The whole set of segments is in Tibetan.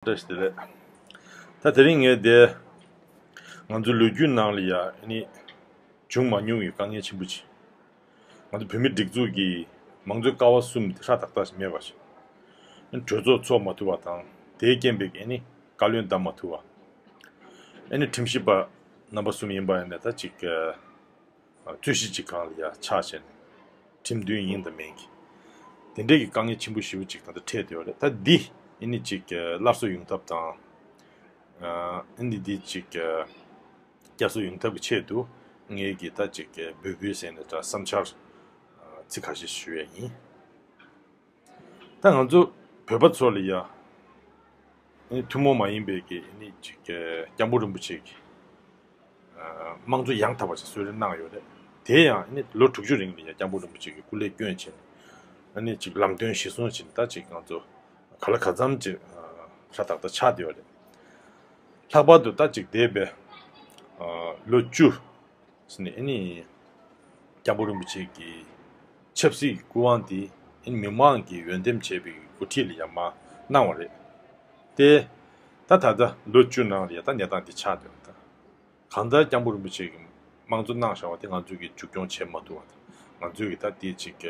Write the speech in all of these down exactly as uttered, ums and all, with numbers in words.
བཀྲ་ཤིས་བདེ་ལེགས། ད་དེ་རིང་ངས་དེ་ང་ཚོའི་ལོ་རྒྱུས་ནང་ལ་ཡ་ཨ་ནི་བྱུང་མ་མྱོང་བའི་དཀའ་ངལ་ཆེན་པོ་ཅིག་ང་ཚོ་བོད་མི་སྒྲིག་འཛུགས་ཀྱི་མང་གཙོའི་ཀ་བ་གསུམ་དེ་ཧྲ་ཏག་ཏག་ཞིག་མེད་པ་ཞིག་ཨ་ནི་གྲོས་ཚོགས་ཚོགས་མ་ཐུབ་པ་དང་། དེའི་རྐྱེན་པས་ཨ་ནི་བཀའ་བློན་བདམས་མ་ཐུབ་པ། ཨ་ནི་ཁྲིམས་ཞིབ་པ་རྣམ་པ་གསུམ་ཡིན་པ་ཡིན་ནའི་ད་ཅིག་རྩོད་གཞི་གཅིག་སྒང་ལ་ཡ་ཆགས་བྱས་ནས་ཁྲིམས་མཐུན་ཡིན་དང་མིན་གྱི་དེ་འདྲའི་གི་དཀའ་ངལ་ཆེན་པོ་ཞེ་པོ་ཅིག་ད་ལྟ་འཕྲད་བསྡད་ཡོད་རེད། ད་འདི་ཨ་ནི་ཅིག་སླར་གསོ་ཡོང་ཐབས་དང་། ཨ་ནི་འདི་ཅིག་བསྐྱར་གསོ་ཡོང་ཐབས་ཀྱི་ཆེད་དུ་ངས་ཀྱི་ད་ཅིག་འབོད་སྐུལ་ཟེར་ནས་ད་བསམ་འཆར་ཚིག་ཁ་ཤས་ཞུ་ཡས་ཡིན། ད་ང་ཚོ་བོད་པ་ཚོ་ལ་ཡ་ཨ་ནི་ཐུན་མོང་མ་ཡིན་པའི་གི་ཨ་ནི་ཅིག་སྐྱབས་མགོན་རིན་པོ་ཆེ་གི་དམངས་གཙོ་ཡང་དག་པ་ཞིག་གསོལ་རས་གནང་ཡོད་རེད། དེ་ཡང་ཨ་ནི་ལོ་དྲུག་ཅུ་རིང་ལ་ཡ་སྐྱབས་མགོན་རིན་པོ་ཆེ་གི་སྐུ་ལས་བསྐྱོན་བྱས་ནས་ཨ་ནི་ཅིག་ལམ་སྟོན་གཞིར་བཟུང་བྱས་ནས་ད་ཅིག་ང་ཚོ་ག་ལ་ག་ཚམ་ཅིག་ཧྲ་ཏག་ཏག་ཆགས་བསྡད་ཡོད་རེད། ལྷག་པར་དུ་ད་ཅིག་འདས་པའི་ལོ་བཅུ་ཟིན་ནས་ཨ་ནི་སྐྱབས་མགོན་རིན་པོ་ཆེ་གི་ཆབ་སྲིད་སྐུ་དབང་དེ་ཨ་ནི་མི་མང་གིས་འོས་འདེམས་བྱས་པའི་འགོ་ཁྲིད་ལ་ཡ་མར་གནང་བ་རེད། དེ་ད་ད་ལྟ་ལོ་བཅུ་ནང་ལ་ཡ་ད་གནས་སྟངས་འདི་ཆགས་བསྡད་པ་དང་། གང་ལྟར་སྐྱབས་མགོན་རིན་པོ་ཆེ་གིས་དམངས་གཙོ་གནང་བཞག་པ་དེ་ང་ཚོས་ཀྱིས་མཇུག་སྐྱོང་བྱེད་མ་ཐུབ་པ་དང་། ང་ཚོས་ཀྱིས་ད་དེ་ཅིག་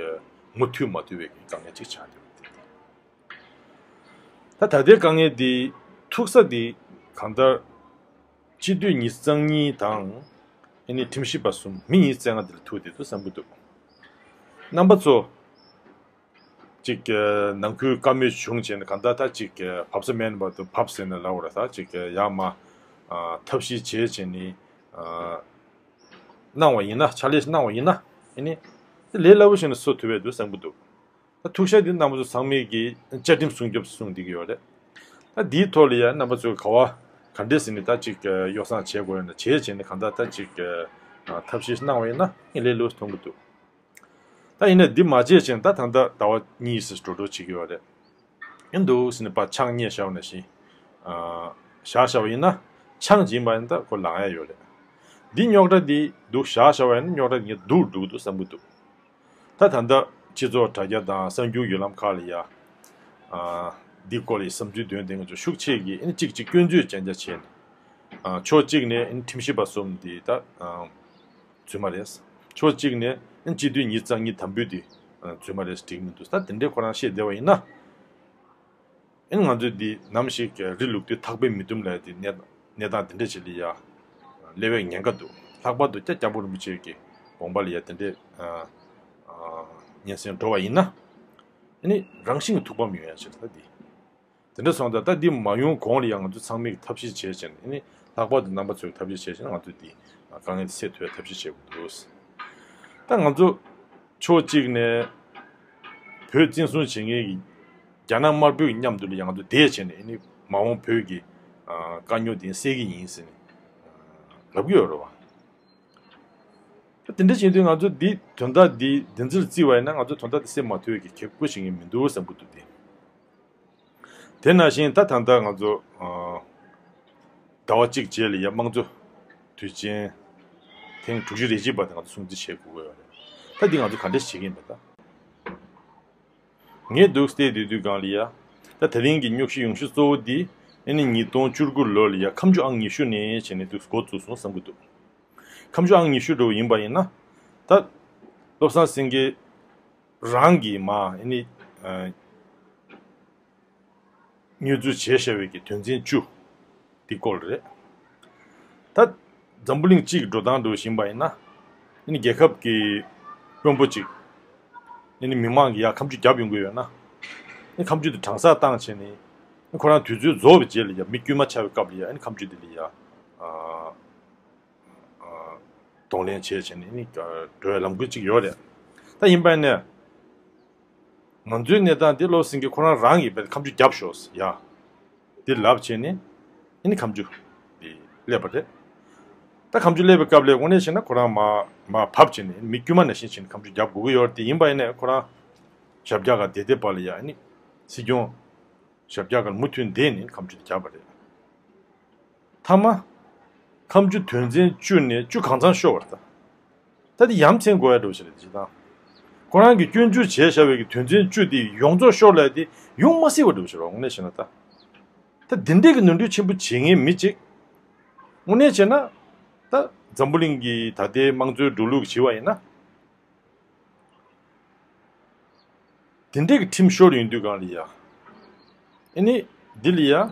མུ་མཐུད་མ་ཐུབ་པའི་དཀའ་ངལ་ཅིག་ཆགས་བསྡད་པ་དེ། ད་ད་ལྟའི་དཀའ་ངལ་འདི་ཐུག་ས་འདི་གང་ལྟར་སྤྱི་འཐུས་ཉི་ཤུ་རྩ་གཉིས་དང་ཨ་ནི་ཁྲིམས་ཞིབ་པ་གསུམ། མི་ཉི་ཤུ་རྩ་ལྔ་འདི་ལ་ཐུག་བསྡད་འདུག་བསམ་གྱི་འདུག་རྣམ་པ་ཚོ་ཅིག་ནང་ཁུལ་བཀའ་མོལ་བྱུང་བྱས་ནས་གང་ལྟར་ད་ཅིག་བབས་ས་མེད་པ་དུ་བབས་ཟེར་ནས་ལབ་པ་རེད། ད་ཅིག་ཡར་མར་ཐབས་ཤེས་བྱས་བྱས་ནས་གནང་བ་ཡིན་ན། ཕྱག་ལས་གནང་བ་ཡིན་ན་ཨ་ནི་དེ་ལས་སླ་པོ་ཞིག་ནས་བཟོ་ཐུབ་པ་འདུག་བསམ་གྱི་འདུག་ད་ཐུགས་ཤག་འདི་རྣམ་པ་ཚོ་ཚང་མས་ཀྱིས་བཅའ་ཁྲིམས་སྲུང་སྐྱོབ་གསུངས་བསྡད་ཀྱི་ཡོད་རེད། ད་འདིའི་ཐོག་ལ་ཡ་རྣམ་པ་ཚོས་ག་བ་ག་འདྲས་ཟེར་ནས་ད་ཅིག་ཨ་ཡོ་བསྲང་བྱེད་དགོས་ཡོད་ན་བྱས་བྱས་ནས་གང་ལྟར་ད་ཅིག་ཨ་ཐབས་ཤེས་གནང་བ་ཡིན་ན་ཨེ་ལས་སླ་པོ་མཐོང་གི་འདུག་ད་ཡིན་ན་འདི་མ་བྱས་ཙང་ད་ད་ལྟ་ཟླ་བ་གཉིས་ཙམ་འགྲོ་འགྲོ་བྱེད་ཀྱི་ཡོད་རེད། ཡིན་འདུག་ཟེར་ནས་ཕར་ཆང་བརྙས་བཞག་པ་ནང་བཞིན་ཨ་བཞག་བཞག་པ་ཡིན་ན་ཆང་ཅིག་ཡིན་པ་ཡིན་ན་ད་ཁོ་ལངས་ཡ་ཡོད་རེད། འདི་རྙོག་དྲ་འདི་འདུག་བཞག་བཞག་པ་ཡིན་ན་རྙོག་དྲ་འདི་ངས་སྡུག་འགྲོ་གི་འདུག་བསམ་གྱི་འདུག་ད་ད་ལྟ་སྤྱི་ཚོགས་དྲ་རྒྱ་དང་གསར་འགྱུར་བརྒྱུད་ལམ་ཁག་ལ་ཡ་ཨ་འདི་སྐོར་ལ་བསམ་ཚུལ་འདོན་མཁན་ང་ཚོ་ཤུགས་ཆེ་གིས་ཨ་ནི་གཅིག་གཅིག་སྐྱོན་བརྗོད་ཅན་ཅག་བྱས་ནས་ཨ་ཕྱོགས་གཅིག་ནས་ཨ་ནི་ཁྲིམས་ཞིབ་པ་གསུམ་འདི་ད་ཨ་རྫུན་མ་རེད། ཕྱོགས་གཅིག་ནས་ཨ་ནི་སྤྱི་འཐུས་ཉི་ཤུ་རྩ་གཉིས་དམ་འབུལ་འདི་ཨ་རྫུན་མ་རེད། འགྲིག་མི་འདུག་ད་དེ་འདྲའི་ཁོ་རང་བཤད་བསྡད་པ་ཡིན་ན། ཨ་ནི་ང་ཚོས་འདི་ནམ་ཞིག་རི་ལུག་དུས་ཐག་པས་མི་ཐུམ་ལབ་ཡ་དེ་གནས་གནས་སྟངས་དེ་འདྲ་ཅིག་ལ་ཡ་སླེབས་པའི་ཉེན་ཁ་འདུག་ལྷག་པར་དུ་ཀྱང་སྐྱབས་མགོན་རིན་པོ་ཆེ་གི་དགོངས་པ་ལ་ཡ་དེ་འདྲའི་ཨ་ཨ་སྙན་སེང་འགྲོ་བ་ཡིན་ན། ཨ་ནི་རང་བཞིན་གྱི་ཐུགས་ཕམ་ཡོང་ཡ་ཅིག་རེད། ད་འདི་དེ་འདྲ་སོང་ཙང་ད་འདི་མ་ཡོང་གོང་ལ་ཡ་ང་ཚོ་ཚང་མས་ཐབས་ཤེས་བྱས་བྱས་ནས། ཨ་ནི་ལྷག་པར་དུ་རྣམ་པ་ཚོས་ཐབས་ཤེས་བྱས་བྱས་ནས་ང་ཚོས་འདི་དཀའ་ངལ་འདི་སེལ་ཐུབ་ཡ་ཐབས་ཤེས་བྱེད་དགོས་འདུག་ད་ང་ཚོ་ཕྱོགས་གཅིག་ནས་བོད་བཙན་བཟུང་བྱེད་མཁན་གྱི་རྒྱ་ནག་དམར་པོའི་མཉམ་དུ་ལ་ཡང་དུ་བསྡད་བྱས་ནས། ཨ་ནི་མ་འོངས་བོད་ཀྱི་ཨ་དཀའ་རྙོག་དེ་སེལ་གྱི་ཡིན་ཟེར་ནས་ལབ་ཀྱི་ཡོད་རེད་བ། ད་དེ་འདྲ་བྱེད་དུས་ང་ཚོ་འདི་དོན་དག་འདི་བདེན་འཚིར་བརྩི་བ་ཡིན་ན་ང་ཚོ་དོན་དག་འདི་སེལ་མ་ཐུབ་ཡས་ཀྱི་ཁེ་ཁོ་བྱེད་མཁན་མི་འདུག་བསམ་གྱི་འདུག་སྟེ། དེ་ནང་བཞིན་ད་ད་ལྟ་ང་ཚོ་ཨ་ཟླ་བ་གཅིག་རྗེས་ལ་ཡ་དམངས་གཙོ་དུས་ཆེན་ཐེངས་དྲུག་ཅུ་རེ་གཅིག་པ་དེ་ང་ཚོ་སྲུང་བརྩི་བྱེད་དགོས་ཀྱི་ཡོད་རེད། ད་འདི་ང་ཚོ་ག་འདྲས་བྱེད་ཀྱི་ཡིན་པ། ད་ངས་འདུག་བལྟས་བསྡད་དུས་སྒང་ལ་ཡ། ད་དེ་རིང་གི་སྙན་ཞུ་ཡོང་ཤུགས་གཙོ་བོ་འདི་ཨ་ནི་ཉིས་སྟོང་བཅུ་དགུ་ལོ་ལ་ཡ་ཁ་མཆུ་ཨང་ཉི་ཤུ་ནས་བྱས་ནས་འདུག་འགོ་བཙུགས་སོང་བསམ་གྱི་འདུག་ཁ་མཆུ་ཨང་ཉི་ཤུ་འདྲ་བོ་ཡིན་པ་ཡིན་ན། ད་བློ་བཟང་སེང་གེ་རང་གིས་མར་ཨ་ནི་ཨ་བསྙོན་འཛུགས་བྱས་བཞག་པའི་གི་དོན་ཚན་བཅུ་འདི་སྐོར་རེད། ད་འཛམ་བུ་གླིང་སྤྱི་གི་འགྲོ་སྟངས་འདྲ་བོ་ཞིག་ཡིན་པ་ཡིན་ན། ཨ་ནི་རྒྱལ་ཁབ་ཀྱི་དཔོན་པོ་གཅིག་ཨ་ནི་མི་མང་གིས་ཡར་ཁ་མཆུ་བརྒྱབ་ཡོང་གི་ཡོད་ན། ཨ་ནི་ཁ་མཆུ་དེ་གྲང་སར་བཏང་བྱས་ནས། ཨ་ནི་ཁོ་རང་དུས་ཚོད་རྫོགས་པའི་རྗེས་ལ་ཡ་མི་དཀྱུས་མ་ཆགས་པའི་སྐབས་ལ་ཡ་ཨ་ནི་ཁ་མཆུ་དེ་ལ་ཡ་ཨ་གདོང་ལེན་བྱས་བྱས་ནས་ནི་འགྲོ་བའི་ལམ་ཁུལ་ཅིག་ཡོད་རེད། ད་ཡིན་པ་ནས་ང་ཚོའི་གནས་སྟངས་འདི་བློ་སེང་གེ་ཁོ་རང་རང་གིས་ཁ་མཆུ་བརྒྱབ་ཤོག་ཟེར་ཡ་འདི་ལབ་བྱས་ནས་ཨ་ནི་ཁ་མཆུ་འདི་སླེབས་པ་རེད། ད་ཁ་མཆུ་སླེབས་པའི་སྐབས་ལ་དངོས་གནས་བྱས་ན་ཁོ་རང་མར་མར་བབས་བྱས་ནས་མི་དཀྱུས་མ་ནང་བཞིན་བྱས་ནས་ཁ་མཆུ་བརྒྱབ་དགོས་ཀྱི་ཡོད་རེད། དེ་ཡིན་པ་ཡིན་ནས་ཁོ་རང་ཞབས་བཀྱག་སྒང་བསྡད་བསྡད་པ་ལ་ཡ་ཨ་ནི་སྲིད་སྐྱོང་ཞབས་བཀྱག་སྒང་མུ་མཐུད་བསྡད་ནས་ཁ་མཆུ་དེ་བརྒྱབ་པ་རེད། མཐའ་མ། ཁ་མཆུ་དོན་ཚན་བཅུ་ནས་བཅུ་གང་ཚང་ཤོར་བ་རེད་ད། ད་དེ་ཡ་མཚན་དགོས་ཡ་འདྲ་བོ་ཞིག་རེད་སྤྱིར་བཏང་། ཁོ་རང་གིས་སྐྱོན་བརྗོད་བྱས་བཞག་པའི་གི་དོན་ཚན་བཅུ་དེ་ཡོངས་རྫོགས་ཤོར་ལབ་དེ་ཡོང་མ་སྲིད་པ་འདྲ་བོ་ཞིག་རེད་དངོས་གནས་བཤད་ན་ད། ད་འདི་འདྲས་ཀྱི་ནོར་འཁྲུལ་ཆེན་པོ་བྱེད་མཁན་མི་གཅིག་དངོས་གནས་བྱས་ན། ད་འཛམ་བུ་གླིང་གི་ད་ལྟའི་དམངས་གཙོའི་འགྲོ་ལུགས་བྱས་པ་ཡིན་ན། དེ་འདྲས་ཀྱི་ཁྲིམས་ཤོར་ཡོང་དུས་སྒང་ལ་ཡ། ཨེ་ནི་འདི་ལ་ཡ།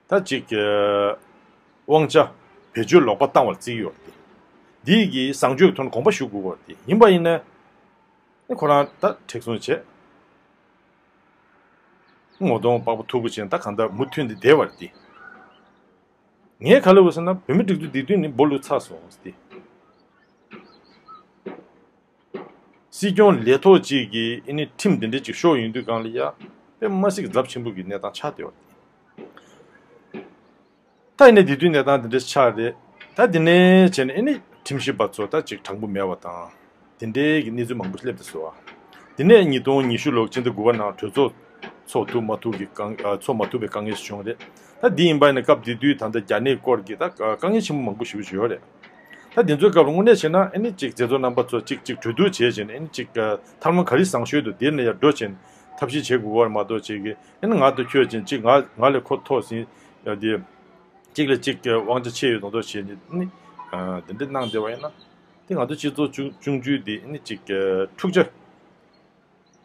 ད་ཅིག་གི་དབང་ཆ་བེད་སྤྱོད་ལོག་པ་བཏང་བར་བརྩི་གི་ཡོད་རེད་དེ། འདི་གི་བཟང་སྤྱོད་ཀྱི་ཐོག་ནས་དགོངས་པ་ཞུ་དགོས་པ་རེད་དེ། ཡིན་པ་ཡིན་ན། ཨེ་ཁོ་རང་ད་མཁྲེགས་བཟུང་བྱས། ངོ་གདོང་པགས་པ་མཐུག་པོ་བྱས་ད་གང་ལྟར་མུ་མཐུད་དེ་བསྡད་པ་རེད་དེ། ངས་ག་ལབ་ཡོད་ཟེར་ན། བོད་མི་སྒྲིག་འཛུགས་འདི་དུས་ནི་སྦོ་ལུག་ཚར་སོང་ཟེར་ཏེ། སྲིད་སྐྱོང་ལས་ཐོག་ཅིག་གིས་ཨེ་ནི་ཁྲིམས་འདི་འདྲ་ཅིག་ཤོར་ཡོང་དུས་སྒང་ལ་ཡ། དཔེ་མ་སྲིད་ཀྱི་ཚབས་ཆེན་པོ་གི་གནས་སྟངས་ཆགས་བསྡད་པ་རེད། ད་ཡིན་ནའི་དེ་དུས་གནས་སྟངས་འདི་འདྲ་ཆགས་རེད། ད་འདི་ནས་བྱས་ནས་ཨེ་ནི་ཁྲིམས་ཞིབ་པ་ཚོ་ད་ཅིག་དྲང་པོ་མེད་པ་དང་། དེ་འདྲའི་གི་གནས་ཚུལ་མང་པོ་སླེབས་ཏེ་སོང་བ། དེ་ནས་ཉིས་སྟོང་ཉི་ཤུ་ལོ་སྤྱི་ཟླ་དགུ་པ་ནང་གྲོས་ཚོགས་ཚོགས་ཐུབ་མ་ཐུབ་ཀྱི་དཀའ་ཨ་ཚོགས་མ་ཐུབ་པའི་དཀའ་ངལ་ཞིག་བྱུང་རེད། ད་འདི་ཡིན་པ་ཡིན་ན་སྐབས་དེ་དུས་ད་ལྟ་རྒྱ་ནད་སྐོར་གྱི་ད་དཀའ་ངལ་ཆེན་པོ་མང་པོ་ཞེ་པོ་ཅིག་ཡོད་རེད། ད་དེ་ཚོའི་སྐབས་ལ་དངོས་གནས་བྱས་ན་ཨེ་ནི་ཅིག་མཛད་གཙོ་རྣམ་པ་ཚོ་ཅིག་ཅིག་གྲོས་བསྡུར་བྱས་བྱས་ནས་ཨེ་ནི་ཅིག་ཐབས་ལམ་ག་རེ་བཟང་ཤོས་འདུག་དེ་ནས་ཡར་འགྲོ་བྱས་ནས་ཐབས་ཤེས་བྱེད་དགོས་པ་མ་གཏོགས་ཅིག་གི་ཨེ་ནི་ང་དང་ཁྱོད་ཅན་གཅིག་ང་ང་ལས་ཁོ་མཐོ་ཟིན་ཡ་དེ། གཅིག་ལ་གཅིག་གི་དབང་ཆ་ཆེ་ཡོད་མདོག་མདོག་བྱས་ནས་ནི། ཨ་འདི་འདྲ་གནང་བསྡད་པ་ཡིན་ན། དེ་ང་ཚོ་སྤྱི་ཚོགས་ཆུང་ཆུང་ཆུང་འདི་ནི་གཅིག་གི་འཁྲུག་ཆ་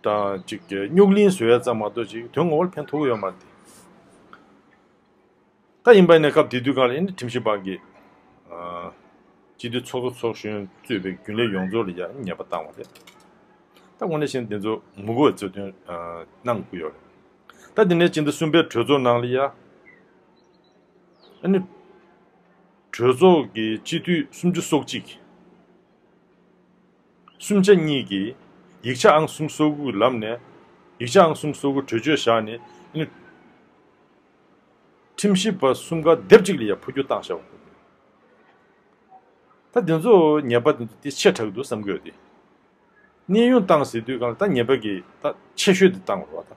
དང་གཅིག་གི་རྙོག་གླེང་བཟོ་ཡ་ཙམ་མ་གཏོགས་ཅིག་དོན་ངོ་མར་ཕན་ཐོགས་ཀྱི་ཡོད་མ་རེད། ད་ཡིན་པ་ཡིན་ན་སྐབས་དེ་དུས་སྒང་ལ་ཨེ་ནི་ཁྲིམས་ཞིབ་པ་གིས་ཨ་སྤྱི་འཐུས་ཚོགས་གཙོ་ཚོགས་གཞོན་གཙོས་པའི་རྒྱུན་ལས་ཡོངས་རྫོགས་ལ་ཡ་ཉེས་པ་བཏང་བ་རེད། ད་དངོས་གནས་བྱས་ན་དེ་ཚོ་མི་དགོས་པའི་རྩོད་དོན་ཨ་གནང་དགོས་ཡོད་རེད། ད་དེ་ནས་སྤྱི་ཟླ་གསུམ་པའི་གྲོས་ཚོགས་ནང་ལ་ཡ། ཨ་ནི་གྲོས་ཚོགས་ཀྱི་སྤྱི་འཐུས་སུམ་ཅུ་སོ་གཅིག་སུམ་ཆ་གཉིས་ཀྱིས་ཡིག་ཆ་ཨང་གསུམ་སོ་དགུ་ལམ་ནས། ཡིག་ཆ་ཨང་གསུམ་སོ་དགུ་གྲོས་ཆོད་བཞག་ནས་ཨ་ནི་ཁྲིམས་ཞིབ་པ་གསུམ་ཀ་སྡེབ་གཅིག་ལ་ཡ་འཕོ་འགྱུར་བཏང་བཞག་པ། ད་དེ་ཚོ་ཉེས་པ་དེ་ཚོ་དེ་ཆེ་དྲགས་འདུག་བསམ་གྱི་ཡོད་དེ། གནས་དབྱུང་བཏང་ཟེར་དུས་སྒང་ལ་ད་ཉེས་པ་གི་ད་ཆེ་ཤོས་དེ་བཏང་བ་རེད་བ།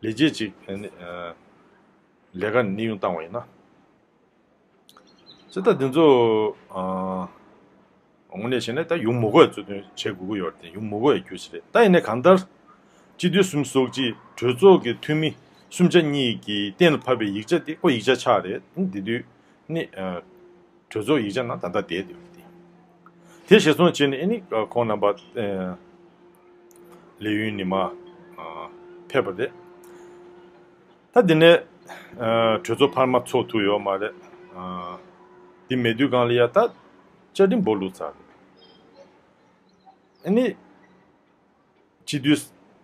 ད་ལས་བྱེད་ཅིག་ཨ་ནི་ཨ་ལས་ཀ་ནས་གནས་དབྱུང་བཏང་བ་ཡིན་ན། ཅི་ད་དེ་ཚོ་ཨ་དངོས་གནས་བྱས་ན་ད་ཡོང་མི་དགོས་པའི་རྩོད་དོན་བྱེད་དགོས་ཀྱི་ཡོད་རེད་དེ། ཡོང་མི་དགོས་པའི་རྒྱུ་ཞིག་རེད། ད་ཡིན་ནའི་གང་ལྟར་སྤྱི་འཐུས་སུམ་ཅུ་སོ་གཅིག་གྲོས་ཚོགས་ཀྱི་འཐུས་མི་སུམ་ཆ་གཉིས་ཀྱིས་གཏན་ལ་ཕབ་པའི་ཡིག་ཆ་དེ་ཁོ་ཡིག་ཆ་ཆག་རེད། དེ་དུས་ནི་ཨ་གྲོས་ཚོགས་ཡིག་ཆ་ནང་ད་ལྟ་བསྡད་ཡོད་རེད། དེ་གཞིར་བཟུང་བྱས་ནས་ཨ་ནི་ཁོང་རྣམ་པ་ཨ་ལས་ཡུན་ཉི་མ་ཨ་ཕེབས་པ་རེད། ད་འདི་ནས་ཨ་གྲོས་ཚོགས་འཕར་མ་ཚོགས་ཐུབ་ཡོད་མ་རེད། ཨ་འདི་མེད་དུས་སྒང་ལ་ཡ་ད་བཅའ་ཁྲིམས་སྦོ་ལུག་ཚར་རེད། ཨ་ནི་སྤྱི་འཐུས་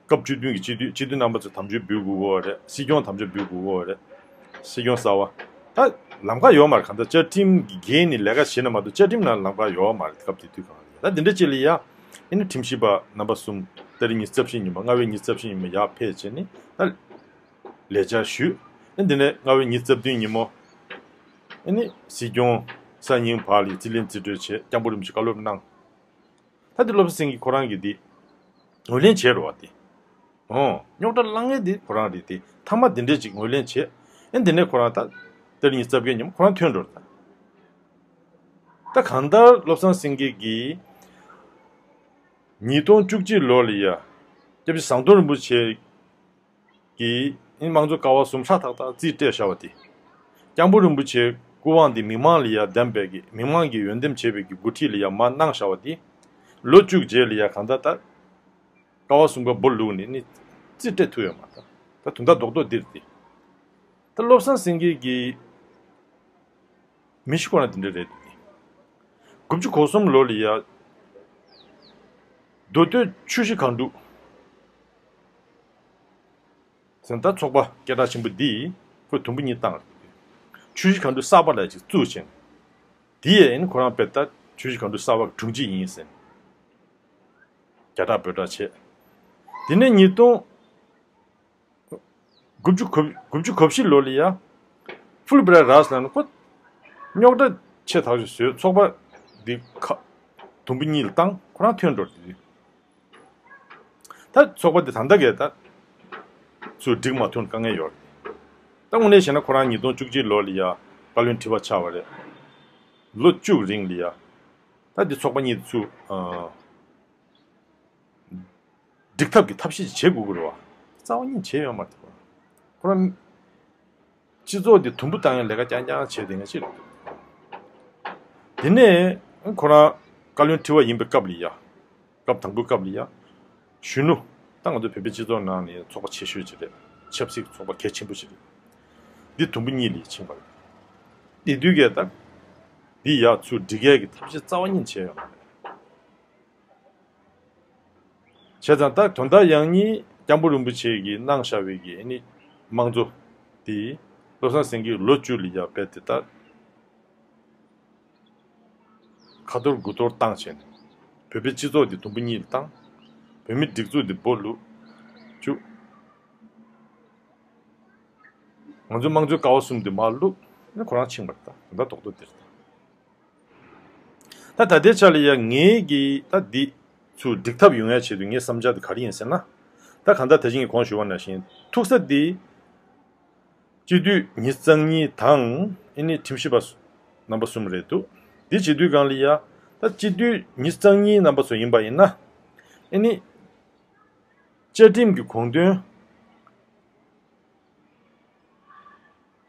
སྐབས་བཅུ་བདུན་གྱི་སྤྱི་འཐུས་སྤྱི་འཐུས་རྣམ་པ་ཚོ་དམ་བཅའ་འབུལ་དགོས་ཀྱི་ཡོད་རེད། སྲིད་སྐྱོང་དམ་བཅའ་འབུལ་དགོས་ཀྱི་ཡོད་རེད། སྲིད་སྐྱོང་གསར་པ། ད་ལམ་ཁ་ཡོད་མ་རེད། གང་ལྟར་བཅའ་ཁྲིམས་ཀྱི་འགལ་ནས་ལས་ཀ་བྱེད་ན་མ་གཏོགས་བཅའ་ཁྲིམས་ནང་ལམ་ཁ་ཡོད་མ་རེད། སྐབས་དེ་དུས་སྒང་ལ་ཡ། ད་འདི་འདྲ་ཅིག་ལ་ཡ་ཨ་ནི་ཁྲིམས་ཞིབ་པ་རྣམ་པ་གསུམ་ཏ་རིག་ཉི་ཤུ་རྩ་བཞི་ཉིན་མོ། སྔ་བའི་ཉི་ཤུ་རྩ་བཞི་ཉིན་མོ་ཡར་ཕེབས་བྱས་ནས་ད་ལས་བཅར་ཞུས། ཨ་འདི་ནས་སྔ་བའི་ཉི་ཤུ་རྩ་བདུན་ཉིན་མོ་ཨ་ནི་སྲིད་སྐྱོང་གསར་རྙིང་བར་ལ་རྩིས་ལེན་རྩིས་སྤྲོད་བྱས། སྐྱབས་མགོན་རིན་པོ་ཆེ་བཀའ་སློབ་གནང་། ད་དེ་བློ་བཟང་སེང་གེ་ཁོ་རང་གིས་དེ་ངོས་ལེན་བྱས་རེད་བ། དེ་ཨོ་རྙོག་དྲ་བསླང་མཁན་དེ་ཁོ་རང་རེད། དེ་མཐའ་མ་དེ་འདྲས་ཅིག་ངོས་ལེན་བྱས། ཨ་འདི་ནས་ཁོ་རང་ད་ཏ་རིག་ཉི་ཤུ་རྩ་བརྒྱད་ཉིན་མོ་ཁོ་རང་ཐོན་འགྲོ་རེད། ད་གང་ལྟར་བློ་བཟང་སེང་གེ་གིས་ཉིས་སྟོང་བཅུ་གཅིག་ལོ་ལ་ཡ་སྐྱབས་རྗེ་ཟམ་གདོང་རིན་པོ་ཆེ་གིས་དམངས་གཙོ་ཀ་བ་གསུམ་ཧྲ་ཐག་ཐག་རྩིས་སྤྲད་བཞག་པ་དེ། སྐྱབས་མགོན་རིན་པོ་ཆེའི་སྐུ་དབང་དེ་མི་མང་ལ་ཡ་བདམས་པའི་གི་མི་མང་གིས་འོས་འདེམས་བྱས་པའི་གི་འགོ་ཁྲིད་ལ་ཡ་མར་གནང་བཞག་པ་དེ། ལོ་བཅུ་རྗེས་ལ་ཡ་གང་ལྟར་ད་ཀ་བ་གསུམ་ཀ་སྦོ་ལུག་ནས་ནི་རྩིས་སྤྲད་ཐུབ་ཡོད་མ་རེད། ད་དོན་དག་རྡོག་རྡོག་འདི་རེད་དེ། ད་བློ་བཟང་སེང་གེ་གིས་མི་ཤི་ཁོ་ན་དེ་འདྲ་རེད་དེ། དགུ་བཅུ་གོ་གསུམ་ལོ་ལ་ཡ་མདོ་སྟོད་ཆུ་བཞི་སྒང་དྲུག་ཟེར་ད་ཚོགས་པ་སྐད་གྲགས་ཆེན་པོ་འདིས་ཁོས་དུམ་བུ་གཉིས་བཏང་རེད། ཆུ་བཞི་སྒང་དྲུག་གསར་པ་ལ་ཅིག་བཙུགས་བྱས། དེ་ཡས་ཨ་ནི་ཁོ་རང་དཔེ་ད་ཆུ་བཞི་སྒང་དྲུག་གསར་པ་གི་དྲུང་ཆེ་ཡིན་ཟེར། རྒྱ་གྲགས་འབོད་གྲགས་བྱས། དེ་ནས་ཉིས་སྟོང་དགུ་བཅུ་གོ་དགུ་བཅུ་གོ་བཞི་ལོ་ལ་ཡ་ཧྥུལ་བྷི་རའི་རཱས་ལབ་ནས་ཁོ་རྙོག་དྲ་ཆེ་ཐག་ཆོད་བཟོས། ཚོགས་པ་འདི་ཁ་དུམ་བུ་གཉིས་ལ་བཏང་། ཁོ་རང་ཐོན་འགྲོ་རེད། ད་ཚོགས་པ་འདི་ད་ལྟ་གས་ད་ཚུར་འགྲིག་མ་ཐུབ་དཀའ་ངལ་ཡོད་རེད། ད་དངོས་གནས་བྱས་ན་ཁོ་རང་ཉིས་སྟོང་བཅུ་གཅིག་ལོ་ལ་ཡ་བཀའ་བློན་ཁྲི་པ་ཆགས་པ་རེད། ལོ་བཅུ་རིང་ལ་ཡ་ད་འདི་ཚོགས་པ་གཉིས་ཚུར་ཨ་འགྲིག་ཐབས་ཀྱི་ཐབས་ཤེས་ཅིག་བྱེད་དགོས་ཀྱི་རེད་བ། རྩ་བ་ཉིད་བྱས་ཡོད་མ་རེད། ཁོ་རང་ སྤྱི་ཚོགས་འདི་དུམ་བུ་བཏང་ཡ་ལས་ཀ་རྐྱང་རྐྱང་བྱས་བསྡད་མཁན་ཅིག་རེད་འདུག་དེ་ནས་ཁོ་རང་བཀའ་བློན་ཁྲི་པ་ཡིན་པའི་སྐབས་ལ་ཡ། སྐབས་དང་པོའི་སྐབས་ལ་ཡ། གཞོན་ནུ། ད་ང་ཚོ་བོད་པའི་སྤྱི་ཚོགས་ནང་ནས་ཚོགས་པ་ཆེ་ཤོས་ཅིག་རེད། ཆབ་སྲིད་ཀྱི་ཚོགས་པ་གལ་ཆེན་པོ་ཅིག་རེད། འདི་དུམ་བུ་གཉིས་ལ་ཕྱིན་པ་རེད། དེ་དུས་ཀྱི་ད། འདི་ཡ་ཚུར་སྒྲིག་ཡས་ཀྱི་ཐབས་ཤེས་རྩ་བ་ཉིད་བྱས་ཡོད་མ་རེད། བྱས་ཙང་ད་དོན་དག་ཡང་སྙིང་སྐྱབས་མགོན་རིན་པོ་ཆེ་གིས་གནང་བཞག་པའི་གི་ཨ་ནི་དམངས་གཙོ་དེ་བློ་བཟང་སེང་གེས་ལོ་བཅུ་ལ་ཡ་རྦད་དེ་ད་ཁ་གཏོར་དགུ་གཏོར་བཏང་བྱས་ནས་བོད་པའི་སྤྱི་ཚོགས་འདི་དུམ་བུ་གཉིས་ལ་བཏང་། བོད་མི་སྒྲིག་འཛུགས་འདི་སྦོ་ལུག་བཅུག་ང་ཚོའི་དམངས་གཙོའི་ཀ་བ་གསུམ་འདི་མར་བླུགས་ནས་ཁོ་རང་ཕྱིན་པ་རེད། ད་ད་རྡོག་རྡོག་འདིར་ད། ད་ད་ལྟའི་ཆ་ལ་ཡ་ངེད་ཀྱིས་ད་འདི་ཚུར་འགྲིག་ཐབས་ཡོང་ཡ་ཆེད་དུ་ངའི་བསམ་འཆར་དེ་ག་རེ་ཡིན་ཟེར་ན། ད་གང་ལྟར་ད་ཅི་ངས་གོང་ཞུས་པ་ནང་བཞིན་ཐུག་ས་འདི་སྤྱི་འཐུས་ཉི་ཤུ་རྩ་གཉིས་དང་ཨ་ནི་ཁྲིམས་ཞིབ་པ་རྣམ་པ་གསུམ་རེད་འདུག་འདི་བྱེད་དུས་སྒང་ལ་ཡ་ད་སྤྱི་འཐུས་ཉི་ཤུ་རྩ་གཉིས་རྣམ་པ་ཚོ་ཡིན་པ་ཡིན་ན་ཨ་ནི་བཅའ་ཁྲིམས་ཀྱི་དགོངས་དོན།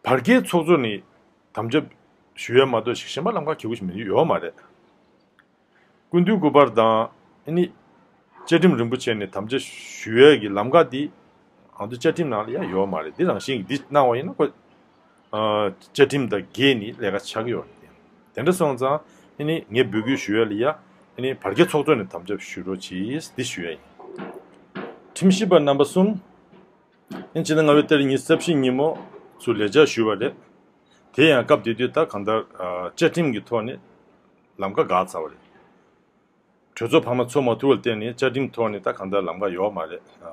བར་བརྒལ་ཚོགས་གཙོ་ནས་དམ་བཅའ་ཞུ་ཡ་མ་གཏོགས་ཤིག་གཞན་པ་ལམ་ཁ་གལ་པོ་ཞིག་མི་ཡོད་མ་རེད། སྐུ་མདུན་སྐུ་པར་དང་ཨ་ནི་བཅའ་ཁྲིམས་རིན་པོ་ཆེ་ནས་དམ་བཅའ་ཞུ་ཡ་གི་ལམ་ཁ་འདི་ཨང་དུ་བཅའ་ཁྲིམས་ནང་ལ་ཡང་ཡོད་མ་རེད། འདི་རང་བཞིན་གྱི་འདི་གནང་བ་ཡིན་ན་ཁོ་བཅའ་ཁྲིམས་དང་འགལ་ནས་ལས་ཀ་ཆགས་ཀྱི་ཡོད་རེད། དེ་འདྲ་སོང་ཙང་ཨ་ནི་ངས་འབོད་སྐུལ་ཞུ་ཡ་ལ་ཡ་ཨ་ནི་བར་བརྒལ་ཚོགས་གཙོ་ནས་དམ་བཅའ་ཞུ་རོགས་གྱིས་འདི་ཞུ་ཡ་ཡིན། ཁྲིམས་ཞིབ་པ་རྣམ་པ་གསུམ། ཨིན་ཇི་ནི་ང་བའི་ཏེ་རེ་ཉི་ཤུ་རྩ་བཞི་ཉིན་མོ་ཚུར་ལས་བཅར་ཞུས་པ་རེད། དེ་ཡང་སྐབས་དེ་དུས་ད་གང་ལྟར་ཨ་བཅའ་ཁྲིམས་ཀྱི་ཐོག་ནས་ལམ་ཁ་འགག་ཚར་བ་རེད། གྲོས་ཚོགས་ཕ་མ་ཚོགས་མ་ཐུབ་པར་བརྟེན་ནས་བཅའ་ཁྲིམས་ཐོག་ནས་ད་གང་ལྟར་ལམ་ཁ་ཡོད་མ་རེད། ཨ་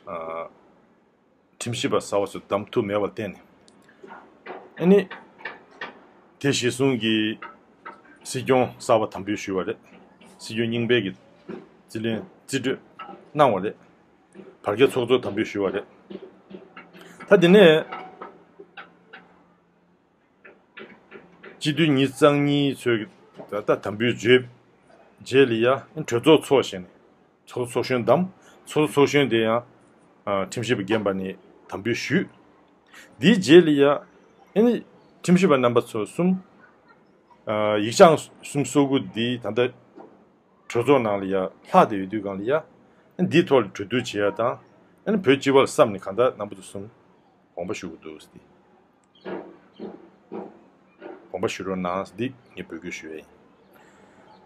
ཨ་ཁྲིམས་ཞིབ་པ་གསར་པ་ཚོ་བདམས་ཐུབ་མེད་པར་བརྟེན་ནས་ཨ་ནི་དེ་གཞིར་བཟུང་གིས་སྲིད་སྐྱོང་གསར་པ་དམ་འབུལ་ཞུས་པ་རེད། སྲིད་སྐྱོང་རྙིང་པའི་གི་རྩིས་ལེན་རྩིས་སྤྲོད་གནང་བ་རེད། བར་བརྒལ་ཚོགས་གཙོ་དམ་འབུལ་ཞུས་པ་རེད། ད་དེ་ནས་སྤྱི་འཐུས་ཉི་ཤུ་རྩ་གཉིས་ཚོས་ད་ལྟ་དམ་འབུལ་བརྗོད་རྗེས་ལ་ཡ་གྲོས་ཚོགས་ཚོགས་བཞིན་ཚོགས་གཙོ་ཚོགས་གཞོན་བདམས། ཚོགས་གཙོ་ཚོགས་གཞོན་དེ་ཡང་ཁྲིམས་ཞིབ་པ་རྒན་པ་ནས་དམ་འབུལ་ཞུས། འདིའི་རྗེས་ལ་ཡ་ཁྲིམས་ཞིབ་པ་རྣམ་པ་ཚོ་གསུམ་ཡིག་ཆའང་གསུམ་སོ་དགུ་འདི་ད་ལྟ་གྲོས་ཚོགས་ནང་ལ་ཡ་ལྷག་བསྡད་ཡོད་དུས་སྒང་ལ་ཡ་འདིའི་ཐོག་ལ་གྲོས་བསྡུར་བྱེད་ཡ་དང་བོད་སྤྱི་པ་ལ་བསམ་ནས་གང་ལྟར་རྣམ་པ་ཚོ་གསུམ་དགོངས་པ་ཞུ་དགོས་འདུག་ཟེར་ཏེ། དགོངས་པ་ཞུ་རོགས་གནང་ཟེར་ཏེ་ངས་འབོད་སྐུལ་ཞུ་ཡ་ཡིན།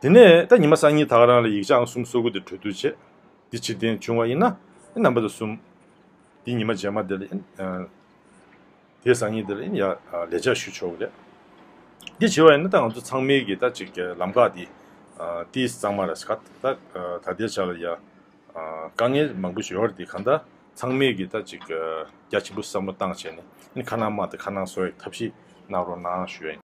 དེ་ནས་ད་ཉི་མ་སང་ཉིན་ད་ག་རང་ལ་ཡིག་ཆའང་གསུམ་སོ་དགུ་དེ་གྲོས་བསྡུར་བྱས། འདི་ཕྱིར་འཐེན་བྱུང་བ་ཡིན་ན་རྣམ་པ་ཚོ་གསུམ་འདི་ཉི་མ་རྗེས་མ་དེ་ལ་དེའི་སང་ཉིན་དེ་ལ་ཡ་ལས་བཅར་ཞུ་ཆོག་གི་རེད། འདི་བྱས་པ་ཡིན་ན་ད་ང་ཚོ་ཚང་མའི་གི་ད་ཅིག་ལམ་ཁ་འདི་ཏིས་གཙང་མ་ར་ཟེར་ག་ད་ད་ལྟའི་ཆ་ལ་ཡ་དཀའ་ངལ་མང་པོ་ཞིག་ཡོད་རེད། དེ་གང་ལྟར་ཚང་མས་ཀྱི་ད་ཅིག་རྒྱ་ཆེན་པོ་བསམ་བློ་བཏང་བྱས་ནས་ཁ་ནང་དམག་དང་ཁ་ནང་སོ་ཡི་ཐབས་ཤེས་གནང་རོགས་གནང་ཞུ་ཡ་ཡིན།